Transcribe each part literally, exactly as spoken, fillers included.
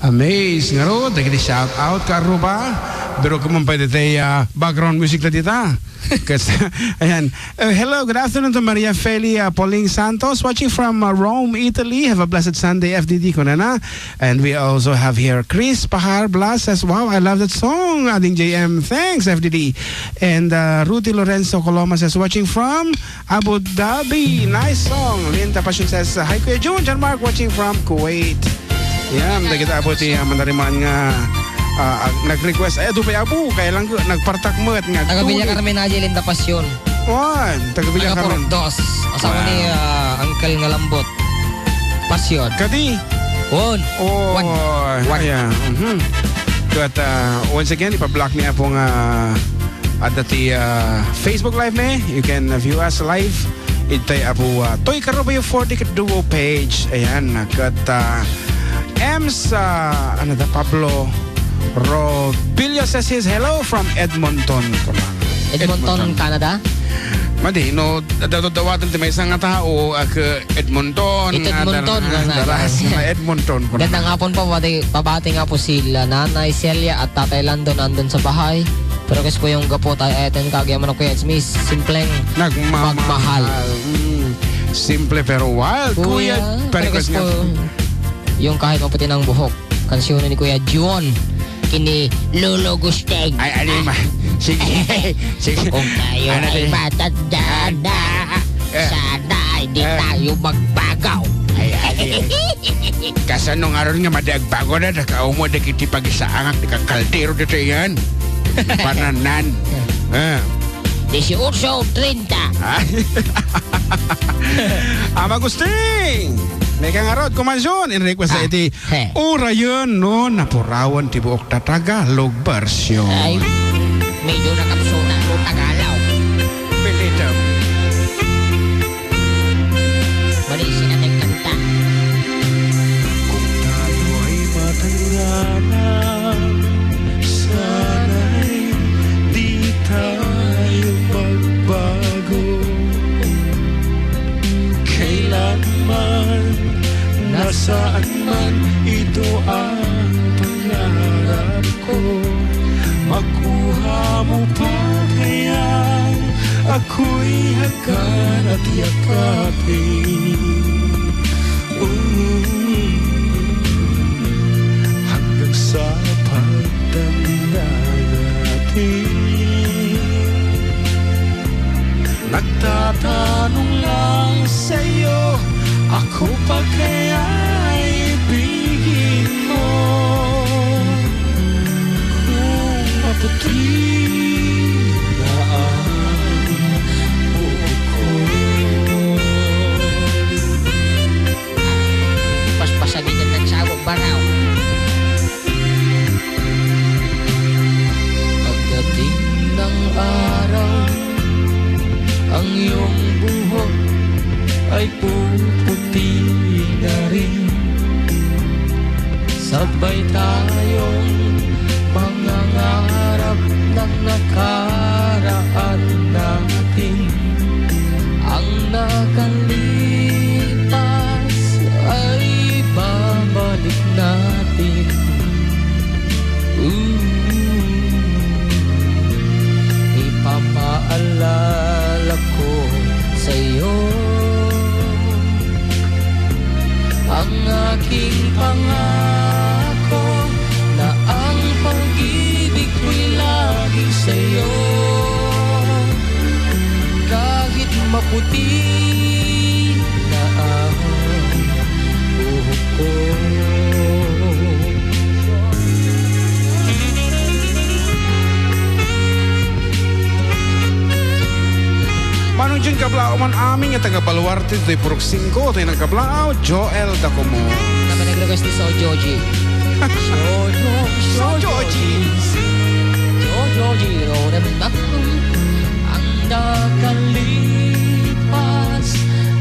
Amaze. Ngarud, dagiti shout out, Karuba. Pero kung pwede tayo, ah, background music na dita. Kas-, ayan. Uh, hello, good afternoon to Maria Feli, uh, Pauling Santos, watching from, uh, Rome, Italy. Have a blessed Sunday, F D D, kunana. And we also have here Chris Pahar Blas says, "Wow, I love that song, Ading J M. Thanks, F D D." And, uh, Rudy Lorenzo Coloma says, "Watching from Abu Dhabi." Nice song. Linda Passion says, "Hi, Kuya Jun, John Mark, watching from Kuwait." Yan, dagita Abu ti, ah, manariman nga, ah, ag-, nag-request. Ay, adu pay Abu, kaya lang nagpartak met nga Taga Villa Carmen, Aji, Linda Passion. Wan, taga Villa Carmen. Taga Purok Dos. Asawa ni, ah, Uncle nga Lambot. Passion. Kadi? Wan. Oh, Wan. Wan. Ayan. Mhm. Ket, ah, once again, ipa-block ni Apo nga adda ti, ah, Facebook Live mi. You can, ah, view us live. Itay Apo, ah, Toy Carubio forty ket Duo page. Ayan, ket, ah, Ems, ah, ano da, Pablo Robillo says his hello from Edmonton, Canada. Edmonton, Edmonton. Canada? Madi, no, daw-, dawaten ti maysa nga tao, ah, ke Edmonton, Ito nga Edmonton, dar-, nga, nga, daras nga. Nga Edmonton, Gandang hapon po, pabati, pabati nga po sila Nanay Celia at Tatay Lando nandun sa bahay. Pero kas ko yung gapo tayo, ayatan ka, agyaman ako yan, Miss. Simpleng Nagmamahal. Pagmahal. Mm. Simple pero wild. Kuya, Kuya, pare-request pero kas niya. Po, yung kahit maputi ng buhok, kansyona ni Kuya Juon, kini Lolo Gusting. Ay, ano yung ma-, sige. Sige. Kung tayo Ano ay to yun? Matanda na, Eh. sana ay di Ah. tayo magbago. Ay, ay, ay. Kasano nga ron nga madi agbago na, nakaumo dagiti pagisaangak, di ka kaldero dito yan. Pananan. Ah. Dieciocho treinta. Ah. Ama Agustin! May kangarot, kumansion, in request Ah. iti He. Urayon no napurawan ti buok ta Tagalog version. Ay, medyo nakapsuna no Tagalog. Pilito. Mali sila nagkanta. Kung tayo ay matanda na, sana'y di tayo magbago. Kailanman, nasaan man, ito ang pangarap ko. Makuha mo pa kayang ako'y hagkan at yakapin? Ooh, hanggang sa pagtanda natin. Nagtatanong lang sa'yo, ako pa kaya ibigin mo? Kung maputi na ang buhok ko. Paspasagitan ng sabog baraw. Pagdating ng araw, ang iyong buhok ay puputi na rin. Sabay tayong mangangarap ng nakaraan natin. Ang nakalipas ay babalik natin. Ooh, ipapaalala ko sa'yo ang aking pangako na ang pag-ibig ko'y lagi sa'yo. Kahit maputi na ang buhok ko. Manong Jun Kablao man amin nga taga Baluarte, toy Purok singko, toy nagkablao, Joel Dacomo. Naman nag-request ni Sojoji. Sojo, Sojoji. Sojoji. Sojoji, no, ang nakalipas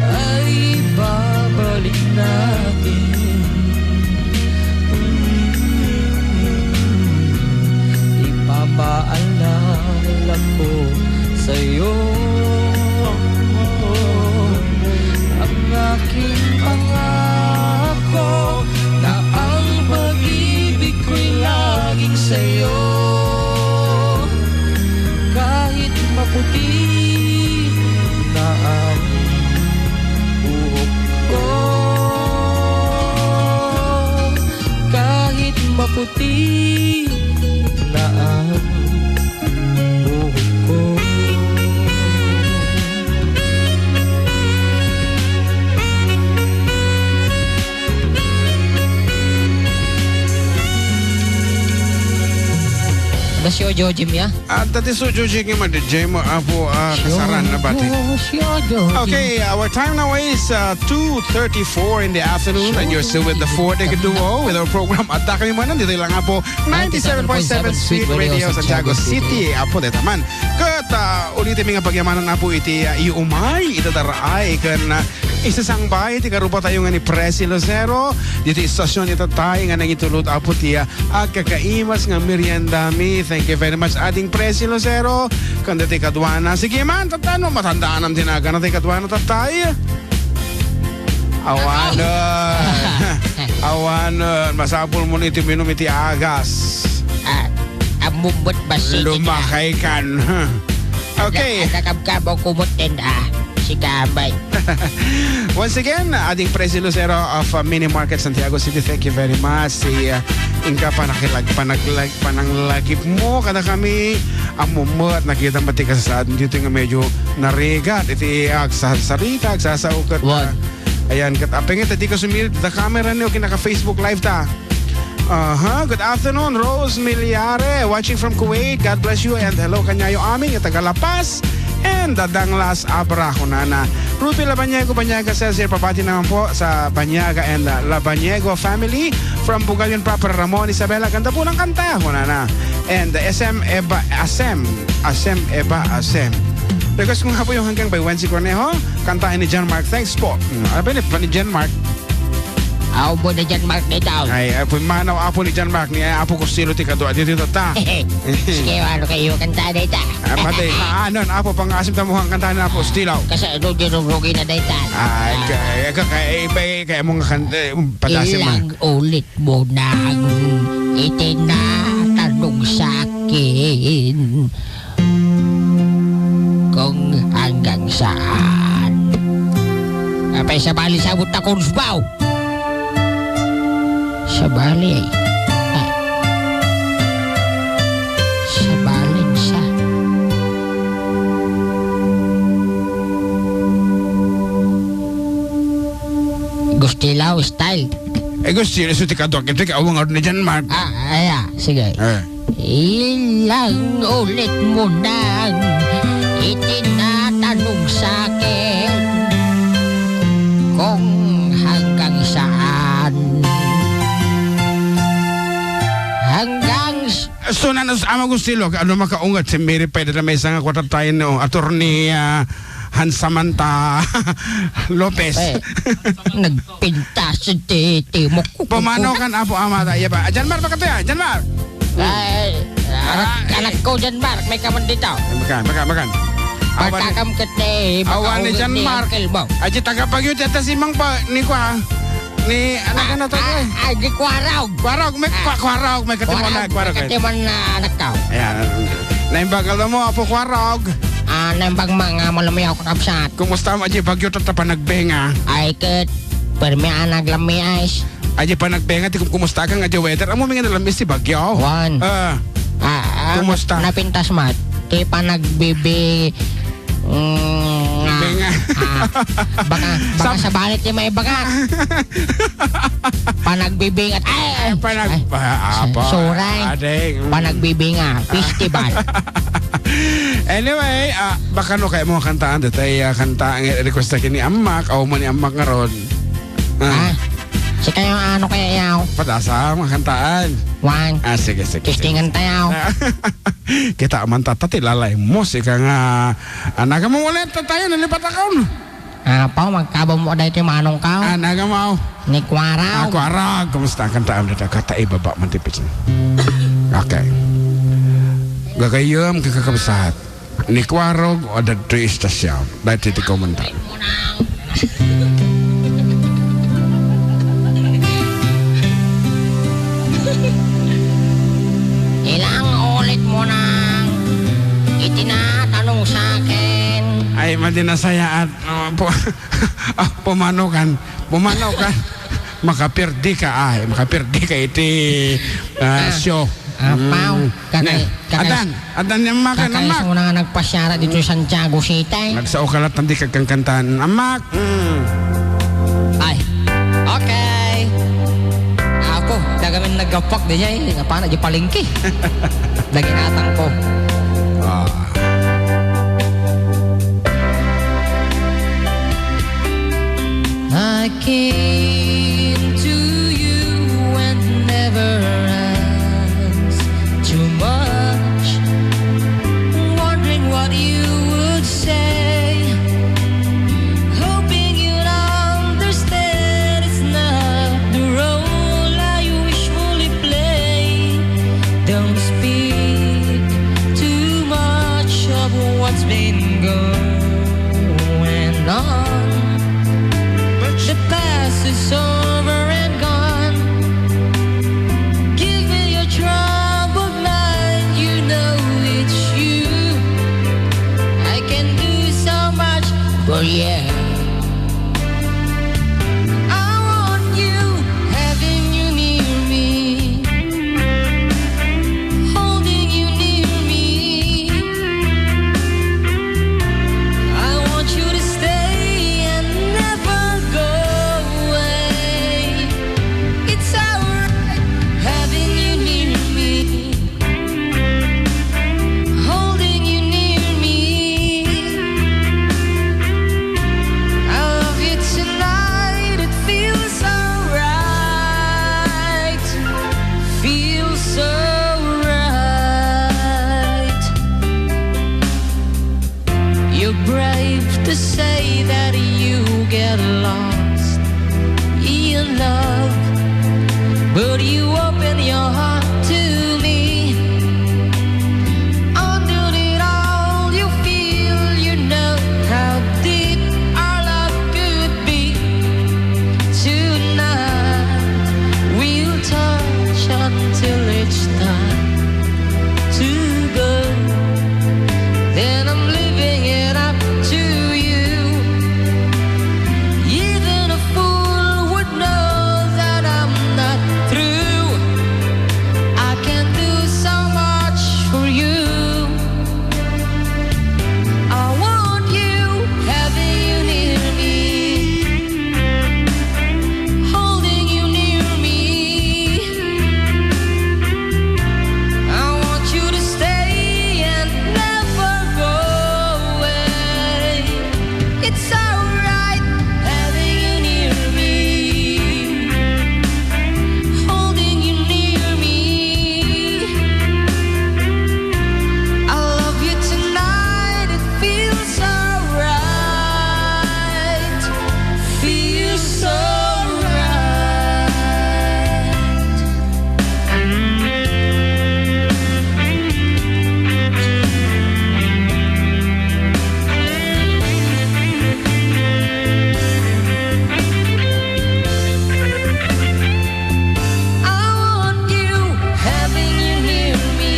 ay babalik natin. Ipapaalala ko sa'yo ang aking pangako na ang pag Puti na ang buhok ko. Ano si Ojo Jim ya? Adda ti suyo jigim a D J mo, apo, ah, kasaran na bati. Siya, siya, siya. Okay, our time now is, uh, two thirty-four in the afternoon, and you're still with the Four Deck Duo with our program. Adda kami manen, ditoy lang, apo, ninety-seven point seven Sweet Radio, Santiago City. Apo, deta man. Ket, ah, ulitem nga pagyamanan, apo, iti, ah, iyo umay, ita daraay, ken, ah, isasangbay ti karupatayo nga ni Presi Lucero, ditoy istasyon ita tay nga nangitulod, apo, ti, ah, agkakaimas nga meriendami. Thank you very much, Ading Presi Lucero. Kanda ti kaduana. Sige man, tatta, no, matandaanam ti nagana ti kaduana, tattay. Awanen. Awanen. Masapul mo ni ti minum iti agas. Ah, ammom met bassit. Lumakay kan. Okay. Ada, ada kabkabaw kumot den, ah. Sikamay. Once again, Ading Presi Lucero of, uh, Mini Market Santiago City, thank you very much. Ti, uh, inka panakilag-, panaglag-, pananglagipmo kadakami, ammom met, nakitam met ti kasasaad ditoy nga medyo narigat iti agsarsarita, agsasao ket, uh, ayan, ket apay nga dika sumirit ita camera ni, okay, naka-Facebook Live ta. Aha, good afternoon, Rose Milyare, watching from Kuwait. God bless you and hello kaniayo amin nga taga La Paz and Danglas, Abra, kunana. Ruby Labanyego, Banyaga, Cesar, pabati naman po sa Banyaga and, uh, Labanyego family from Bugalion proper, Ramon, Isabela, ganda po ng kanta, kunana. And, uh, S M Eba, Asem, Asem Eba, Asem. Request ko nga po yung Hanggang by Wency Cornejo, kantahin ni John Mark. Thanks po. Hmm, ano ba ni, pa ni John Mark? Aw, bo na John Mark dayta. Ay, ay, pumanaw apo ni John Mark, ni Apo Costello ti kadua, dito, dito, ta. Sige, ano kayo, kanta dayta. Ah, pati, ah, ano, apo, pang-asim ta mo ang kanta na Apo Costello. Kasi ano, dinurugin na dayta. Ay, kaya, kaya, kaya, kaya mong kanta, eh, padasim, ah. Ilang ulit mo nang itinatanong sa akin. Kung hanggang saan. Apay, sabali sa buta, Kunsbaw. Sabali. Ah. Sabali sa. Gustilaw style. Eh, gustilaw, so, ti kadua, ti kaawang ni John Mark. Ah, aya, sige. Eh. Ilang ulit mo nang itinatanong sa akin kung hanggang saan. Hanggang s- So, nanus-, Ama Gustilo, ano makaungat si Mary Pedro may isang kwatatayan, no? Attorney, ah, Hansamantha Lopez. Eh, nagpintas ti, ti mok-, Pumanaw kan Apo Ama, ta, iya ba? Ah, John Mark, bakit ya? John Mark! Ay, anak, ah, anak ko, John Mark, may kaman dito. Makan, makan, makan. Awan ni, pagkakam ket, eh, awan ni John Mark. Uncle mo. Aji taga Baguio, deta si Mang pa, ni kwa, ni, anak na to, eh. Ah, ah, di Kuarog. Kuarog, may kwa-, Kuarog, may katimon na, Kuarog, may katimon na anak ko. Ayan. Naimbag ka mo, Apo Kuarog. Ah, naimbag mga malamiyaw kakabsat. Kumusta mo, aji Baguio, tata panagbenga? Ay, ket, permi anak lamias. Aji panagbenga, ti kum-, kumusta ka nga, aji weather? Amo, may nga nalamis ti Baguio. Wan. Ah. Ah, ah, kumusta? Napintas mat. Ti panagbibi-, Mm, Bibinga. Ah, baka, baka sabali ti maibaga. Panagbibingat. Ay, ay, panag-, ay, ah, apa, suray. Ading, mm. Panagbibinga. Festival. Anyway, ah, baka no kaya mo kantaan, detay, ah, kanta ang request na kini Amak, o mo ni Amak nga ron. Ah. Ah, si kayo, ano kaya yaw? Padasa, mga kantaan. One. Ah, sige, sige, sige. Testingan tayo. Kita man tata ti lalay mo, sika nga, ah, naga mo ulit, tatayo, nalipat akon. Apo, magkabam mo dahil ti manong ka? Ah, naga mo. Ni Kuarag. Ah, Kuarag, kumusta ang kantaan dito? Kata ibaba man ti pitch. Okay. Gagayam, kakakabsat. Ni Kuarog o adda ditoy istasyon. Dahil ti kumanta. Ilang ulit mo nang itinatanong sa akin. Ay, madi nasayaat. Ah, pu-, ah, pumanokan. Pumanokan. Makapirdika, ay, makapirdika iti, ah, Ah, show. Apaw, Mm. kakay-, Ne, kakay-, addan, addan ni Amak, kakay Amak. Suna nga nagpasiara dito sa Santiago City. Nagsao ka latta, di ka kangkantan. Amak. Mm. Ay, okay. Ako, dagamin naggapak di jay, napana di palengke. Daginatang ko. Ah. I came to you and never asked too much, wondering what you would say, hoping you'd understand it's not the role I usually play. Don't speak too much of what's been going on. The past is over and gone. Give me your troubled mind, you know it's you. I can do so much for you. I want you, having you near me, holding you near me. I want you to stay and never go away. It's alright having you near me, holding you near me. I love you tonight, it feels alright, feels so right. You're brave to say that you get lost in love, but you open your heart to me. Underneath all you feel, you know how deep our love could be. Tonight we'll touch until it's time to go. Then I'm leaving it up to you. Even a fool would know that I'm not through. I can do so much for you. I want you, having you near me, holding you near me. I want you to stay and never go away. It's alright having you near me, holding you near me. I love you tonight, it feels alright, feels so right. I want you, having you near me,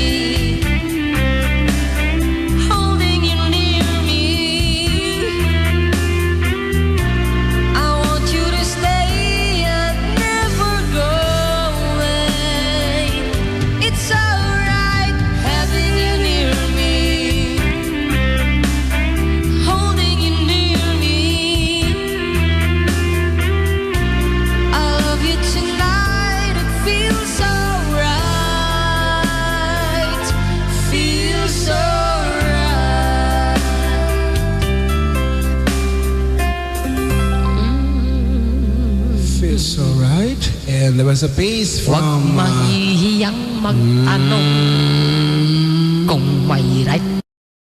holding you near me. I want you to stay and never go away. It's alright having you near me, holding you near me. I love you tonight, it feels alright, feels alright. Mm. Feels alright. And there was a piece Huwag from, uh, mahihiyang magtanong mm, kung may right.